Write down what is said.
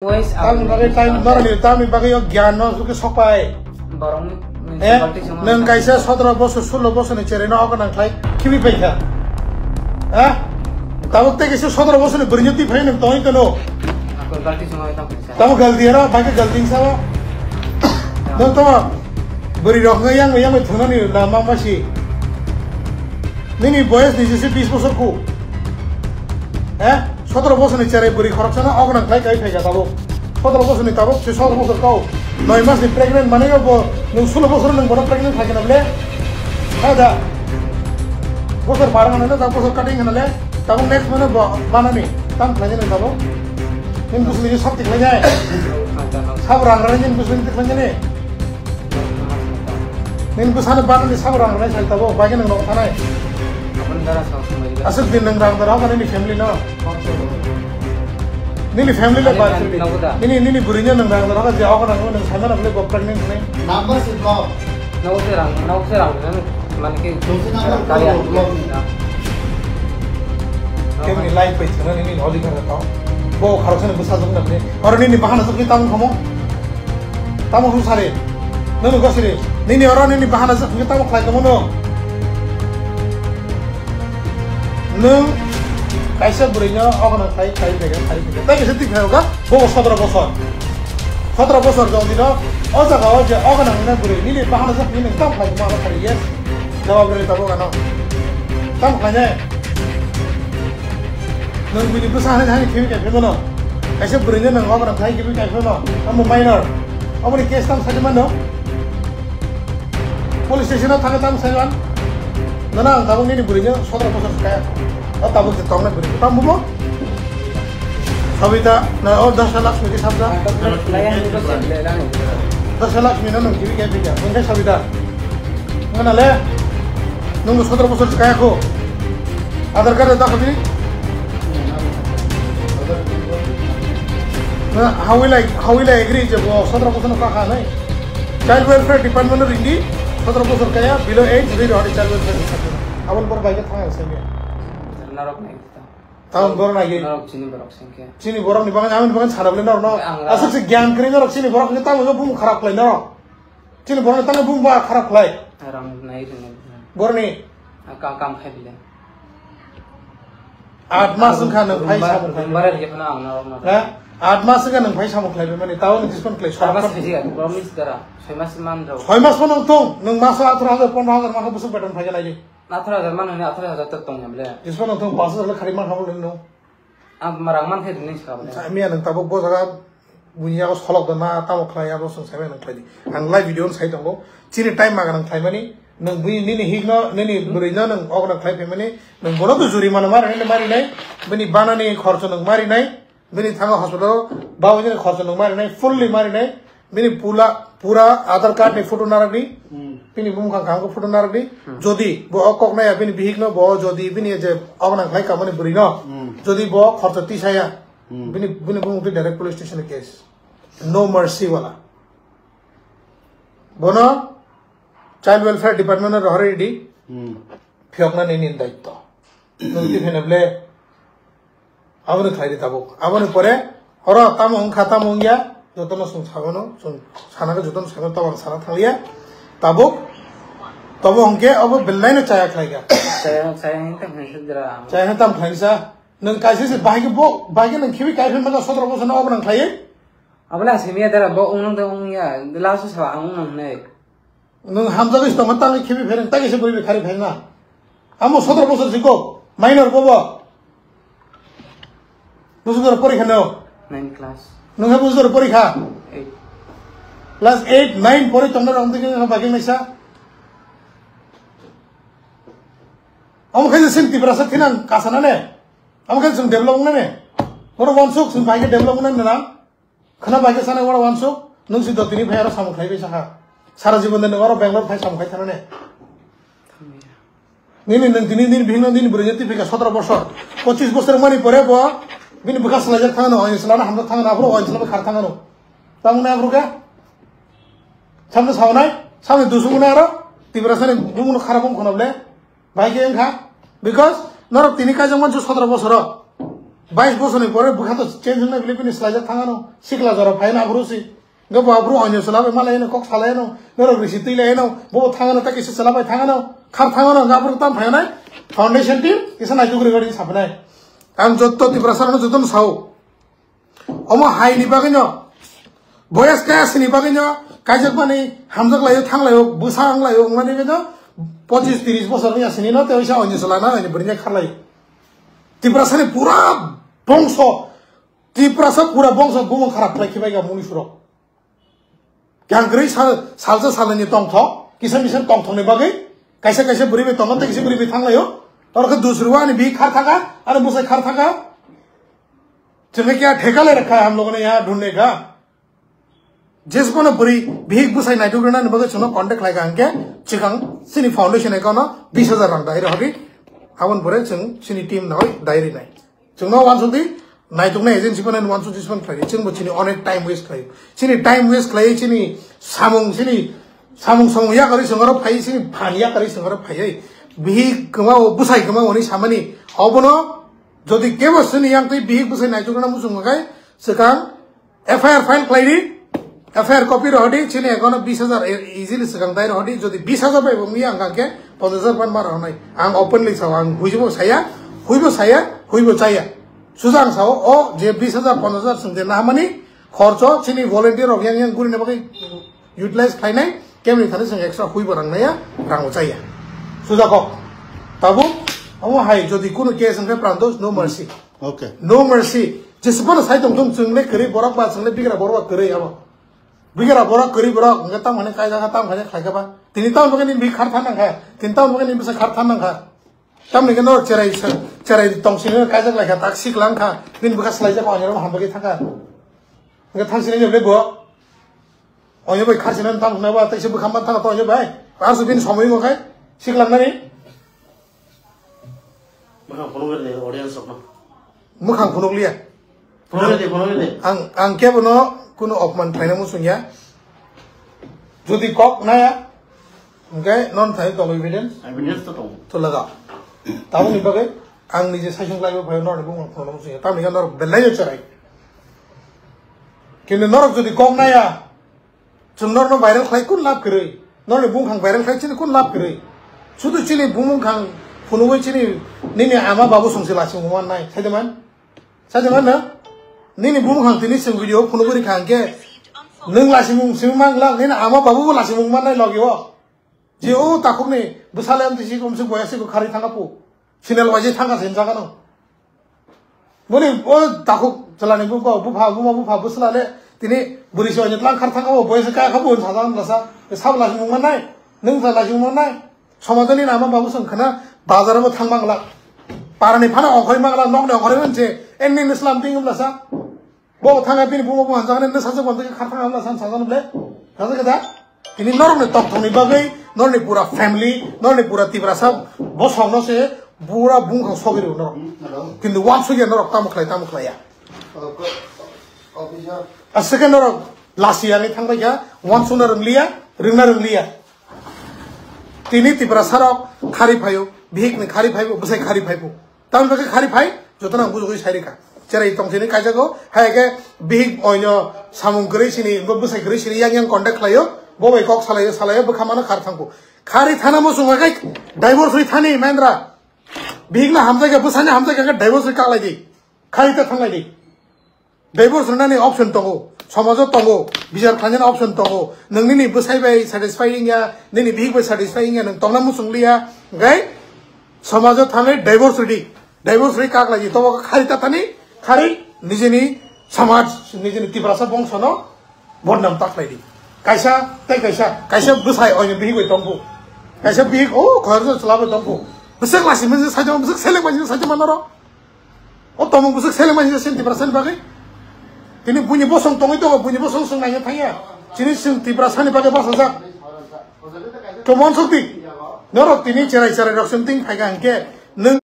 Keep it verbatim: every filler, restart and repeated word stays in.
Boys, tamni bagwi, tamni bagwi o gyan no suke sopai. Borokni Eh? Municipality song nwng kaisa sotro bosor, sulo bosor ni cherai no ogo nang khlai khibi paikha. Ha? Tabuk tei kaisa sotro bosor ni bwrwi no twi phai nwng tongwi tono. Ako galti song ai tam kaisa. Tamo galti ero, bagi galti sabo. Nwng tamo bwrwi rok ngai yang yang thunani lama masi. Nini boyes ni jisi bis bosor ku. Eh? Sotro bosor ni cherai bwrwi khoroksa no ogo nang khlai kai phaikha tabuk. Sotro bosor ni tabuk se sotro bosor kau. Noi mas ni pregnant mane bo nwng sulo bosor nwng bono pregnant khlai kana ble. Ha da. Bosor barang ano da bosor cutting kana le. Tabuk next mane bo banani. Tam khlai ni tabuk. Nwng bosor ni sabti khlai jai. Sab rang rang ni bosor ni khlai ni. Nini bwsano banani sabo rang rwnai sai tabuk, bai khe nwng nogo thanai. Aboni dara sa sumai. Aswk din nwng rang dara hokha nini family no? Nini family le bai. Nini, nini bwrwino nwng rang dara hokha je hokha nang nwng saimano bwle bo pregnant hwnwi. Number se block. Nogo se rang, nogo se rang rwnai, mane ki. Nogo se number block. Kemni life bai thwna nini odhikar tong. Bo kharok sani bwsa jwk na bini. Oro nini bahana jwk ni tamung khomo. Tamo hwn sari. Nunu gosiri. Nini oro nini bahana se hwnwi tamo khlai tongmano. Nwng kaisa bwrwino ogono khlai, khlai phaikha, khlai phaikha. Tai kaisa tik phaikha, bo sotro bosor. Sotro bosor jong dino, o jaga o je ogono hwnwi bwrwi. Nini bahana se hwnwi nwng tamo khlai tongma abo sari, yes. Jawab rwni tabuk ano. Tamo khlainai. Nwng bini bwsa hai hai khibi kai phimano. Kaisa bwrwino nwng ogono khai khibi kai phimano. Amo minor. Aboni case tam sadi mano. Police station o thangwi tam sadi man. Nana ang tabuk nini bwrwino sotro bosor kaya. O tabuk je tongnai bwrwi tam bubo. Sabita na o Dasha Lakshmi ke sabda. Dasha Lakshmi no nwng khibi kai phika. Nwng khe Sabita. Nana le, nwng sotro bosor se kaya kho. Aadhaar card da khabini. Na, how will I, how will I agree je bo sotro bosor no kha kha nai? Child Welfare Department no ringdi, sotro bosor kaya, below age, ri rodi Child Welfare Department. Abon bor bai khe thang ang sengya. Narok nai kita. Taun bor nai. Narok chini borok sengke. Chini borok ni bagan, amin bagan sana bole narok no. Ang ra- Asuk se gyan kri narok chini borok ni tamu bum kharap lai narok. Chini borok tangwi bung ba kharap khlai. Rang nai rwnai. Borni. Kam, kam khai bile. Aat mas wngkha nwng phai samung khai. Bara rikhe phano ang narok no. Ha? Aat mas wngkha nwng phai samung khlai mani tao ni dispon khlai. Aat mas sori. Khisi ya, promise dara. Soi mas man rok. Soi mas phano tong, nwng maso atharo hajar, pondro hajar makha busuk beton phai nai. Atharo hajar man hwnwi atharo hajar tok tong ya bile. Dispon tong paanch hajar khari man habo nwng. Ang marang man khe rwnai sa bole. Miya nwng tabuk bo jaga buini yago solok da na tamo khlai abo swng sai mani khlai di. Ang live video no sai tongo. Chini time ma ganang khlai mani nwng bui nini hik no nini bwrwi no nwng ogono khlai phai mani nwng bono to juri mano mari nai mari nai bini banani khorcho nwng mari nai bini thango hospital o bawi nini khorcho nwng mari nai fully mari nai. Bini pula, pura Aadhaar card ni photo narwkdi. Hmm. Bini bumung kang kang photo narwkdi. Hmm. Jodi bo o kok naya bini bihik no bo jodi bini je ognang khlai kamani bwrwi no. Hmm. Jodi bo khorcho tisaya. Hmm. Bini, bini bumung twi direct police station case. No mercy wala. Bono Child Welfare Department no rohorwi di. Hmm. Phiyokna nini daitto. Nwng twi pheno ble. Aboni khlai di tabuk. Aboni pore oro tamo wngkha tamo wngya jotono chwng sabono chwng sana khe jotono saimano tabuk ang sana thangya. Tabuk tobo hwnkhe obo belai no chaya khlai kha. Chaya, chaya hwnkhe tamo khlai kha dra. Chaya hwnkhe tamo khlai sa. Nwng kaisa se bahai khe bo, bahai khe nwng khibi kai phai mano sotro bosor no obo nang khlai. Aboni asimiya dara bo wngnang tei wngya last o sa ang wngnang hinwi. Nwng hamjagwi se tongma tangwi khibi phereng, tei kaisa bwrwi bai khari phereng na. Amo sotro bosor si kok, minor bobo. Bosor porikha no? Nine class. Nwng ha bosor porikha? Eight. Class eight, nine pori tongna rong tei khe bagwi naisa. Amo khe sin Tiprasa thinang kasana ne. Amo khe sung develop nane. Oro wansuk sung bai khe develop nane na. Khna bai khe sanai oro wansuk, nwng si dotini phai aro samung khlai bai sakha. Sara jibon de nwng oro Bangalore phai samung khai thana ne. Nini nwng tini nini bihikno nini bwrwi twi phika sotro bosor. Pochis bosor mani pore bo bini bwkha swlaijak thangano, oin swlana hamjak thangano, aphuru oin swlaba khar thangano. Tamni aphuru khe? Samno saunai, samni dusung mwnai aro, Tiprasani bumungno kharap wng khwna ble. Bai khe wngkha, because norok tini kaijak mansu sotro bosoro. Bais bosorni pore bwkha to change wngnai bile bini swlaijak thangano. Sikla jora phaina aphuru si. Hwnkhe bo aphuru onyo chwla bai malaino, kok salaino, norok risi twi laino, bo thangano, ta kisa chwla bai thangano, khar thangano, hwnkhe aphuru tam phainai. Foundation team kisa naitugri gari sapnai. Ang jotto Tiprasarano jotono sao. Omo haini bagwino, boyas kaya sini bagwino, kaijakmani hamjak laio, thang laio, bwsa ang laio, wngmani bagwino, pochis tiris bosor wngya sini no, tei oisa onyo chwla na, onyo bwrwi kharlai. Tiprasani pura bongso, Tiprasa pura bongso bumung kharap khlai khibai ga muni surok. Kyang kwrwi sal, salsa salani tongthok, kisa misa tongthokni bagwi, kaisa kaisa bwrwi bai tongo, tei kisa bwrwi bai thanglaio. Oro khe dusrwa ani bi khar thaka, ani bwsai khar thaka. Chwngno kya theka le rakha ham logo ne ya dhunne ga. Jesbono bwrwi bihik bwsai naitugrinani bagwi chwngno contact khlai kha hwnkhe chwkang chini foundation account no bis hajar rang dai rw hadi. Aboni pore chwng chini team no dai rinai. Chwngno wansuk di, naituknai agency phano wansuk di, siphan khlai di. Chwngbo chini onek time waste khlai. Chini time waste khlai, chini samung, chini samung samung yakarwi chwng oro phai, chini phan yakarwi chwng oro phai. Bihik kwmao, bwsai kwmao hwnwi samani. Obono jodi kebo chini yang twi bihik bwsai naitukna muchung khe, swkang F I R file khlai di. F I R copy rohodi, chini account o bis hajar e-, easily swkang dai rohodi, jodi bis hajar bai bo wngya hwnkha khe ponchash hajar phan ma rohonai. Ang openly sao, ang huibo saya, huibo saya, huibo chaya. Suja ang sao, o je bis hajar, ponchash hajar chwng je nahamani khorcho, chini volunteer rok yang yang gurina bagwi utilize khlainai, kemni thani chwng extra huibo rang naiya, rang bo chaya. Suja kok. Tabuk, omo hai jodi kunu case wngkhe pranto, no mercy. Okay. No mercy. Jesupano sai tong thung, chwng le kwrwi borok ba, chwng le bigra borok ba kwrwi abo. Bigra borok kwrwi borok, hwnkhe tamo hwnwi kaijak kha, tamo hwnwi khlai kha ba. Tini tamo bagwi nini bihik khar than nang kha. Tini tamo bagwi nini bwsa khar than nang kha. Tamni khe norok cherai sa-, cherai tong sini kaijak lai kha, tak sik lang kha. Bini bwkha swlaijak kha, onyorok ham bagwi thang kha. Hwnkhe thang sini le bo. Onyo bai khar sini tamo hwnwi ba, tei se bwkha man thang kha to onyo bai. Arsu bini somoi mo khai, sik lang nani. Mwkhang phunukgwi rw di audience rokno. Mwkhang phunukliya. Phunukgwi di, phunukgwi di. Ang, ang kebono kuno opman khlaina muchungya. Jodi kok naya, hwnkhe non thai tongo evidence. Evidence to tongo. To laga. Tabukni bagwi ang nije saichung khlaibo phaio, norokni bumung phunukna muchungya. Tamni khe norok belai no cherai. Kintu norok jodi kok naya, Chwng norokno viral khlai kun lab kwrwi? Norokni bumkhang viral khlai chini kun lab kwrwi? Sudu chini bumkhang phunugwi chini nini ama babu songsi lachi mungmannai. Saidiman? Saidiman na? Nini bumkhang tini chwng video phunugwi rikha hwnkhe nwng lachi mung simi mangla, nini ama babu bo lachi mungmannai logi o. Je o takhukni bwsale amtwi si komse boya se kharwi thangkha pu. Sinal waje thangkha se hinjagano. Boni o takhuk chalani bu, bu, bupha, buma bupha bwsla le tini bwrwi se oinit lang khar thangkha bo boya se kaya kha bo sajagano lasa. Sab lachi mung mannai. Nwng sa lachi mung mannai. Somajoni nama babu song khana bazar bo thang mangla. Parani phana ongkhorwi mangla, nokni ongkhorwi manse. Enni nislam ting lasa. Bo thangkha bini buma bo hanjaknai, nw sajak bo hanjakhe kharthang hamla san sajak ble. Sajak da? Tini norokni tongthokni bagwi, norokni pura family, norokni pura Tiprasa bosongno se pura bumkhang sogwi rw norok. Kintu wansukya norok tamo khlai, tamo khlaiya. Aswkhe norok lasi yangwi thangbaikha, wansukna rwngliya, rwngna rwngliya. Tini Tiprasarok khari phaio, bihikni khari phaibo, bwsai khari phaibo. Tamni bagwi khari phai, jotono ang bujugwi sai rikha. Cherai tong sini kaijago, hai khe bihik oino samung kwrwi sini, bo bwsai kwrwi sini yang yang contact khlaio, bo bai kok salaio, salaio, bwkha mano khar thangkhu. Khari thana muchung khe divorce ri thani, Mahendra. Bihikno hamjakya, bwsaino hamjakya khe divorce ri kaklai di. Khari ta thanglai di. Divorce rwnani option tongo, somajo tongo, bichar khlainani option tongo. Nwng nini bwsai bai satisfy wngya, nini bihik bai satisfy wngya, nwng tongna muchung liya, hwnkhe somajo thangwi divorce rwdi. Divorce rwi kak lai di, tobo khari ta thani, khari nijini samaj, nijini Tiprasa bongsono bodnam ta khlai di. Kaisa tei kaisa, kaisa bwsai oino bihik bai tongkhu. Kaisa bihik o khoroksa chwla bai tongkhu. Bwswk lasi mwnwi saijama, bwswk seleng bai saijama norok. O tongmung bwswk seleng bai sini Tiprasani bagwi. Tini buini bosong tongwi tongo, buini bosong swng naina thangya. Chini swng Tiprasani bagwi bachajak. Chomon sokti. Norok tini cherai cherai rok swng ting phaikha hwnkhe nwng